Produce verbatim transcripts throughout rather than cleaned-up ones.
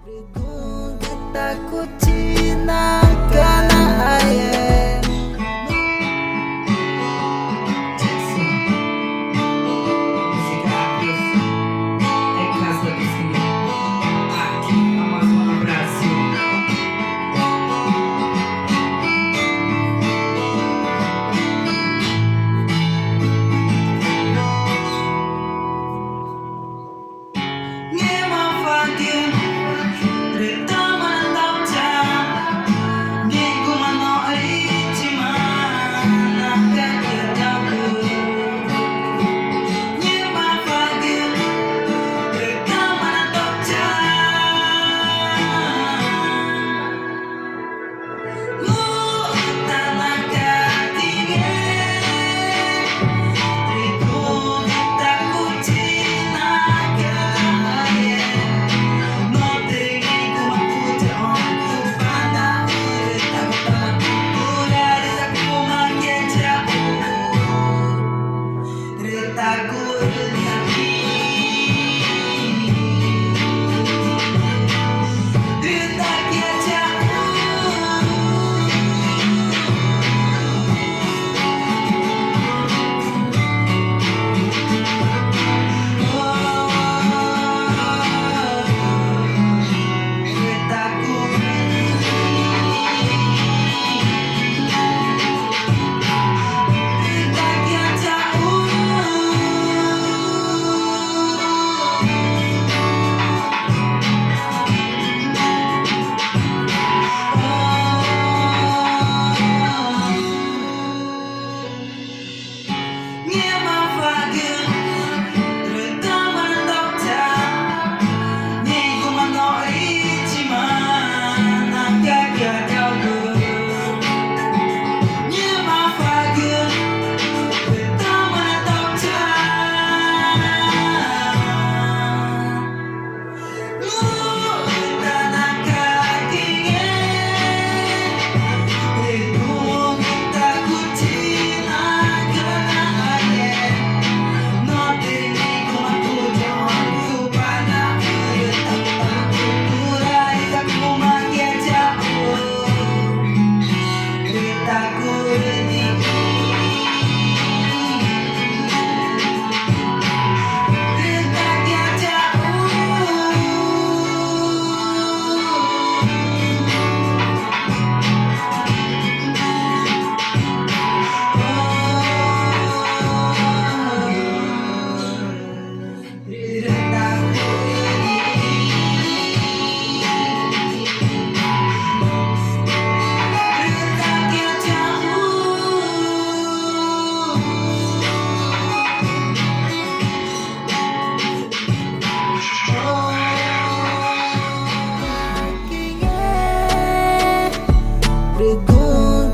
Rügügutácuchi nacanaãẽ. Ngẽma wagü rü tama na taucha, ngẽxguma noxri i chima na caqui i chaxu. Ngẽma wagü rü tama na taucha.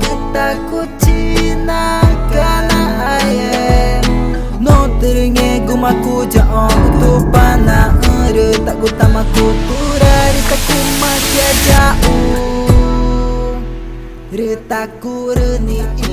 Rügügutácuchi nacanaãẽ. Norü ngẽxguma cuyaxõ Tupanaxü̃ rü taxcutama cuturarü tacuma quie yaxu rü tacurü nixĩ.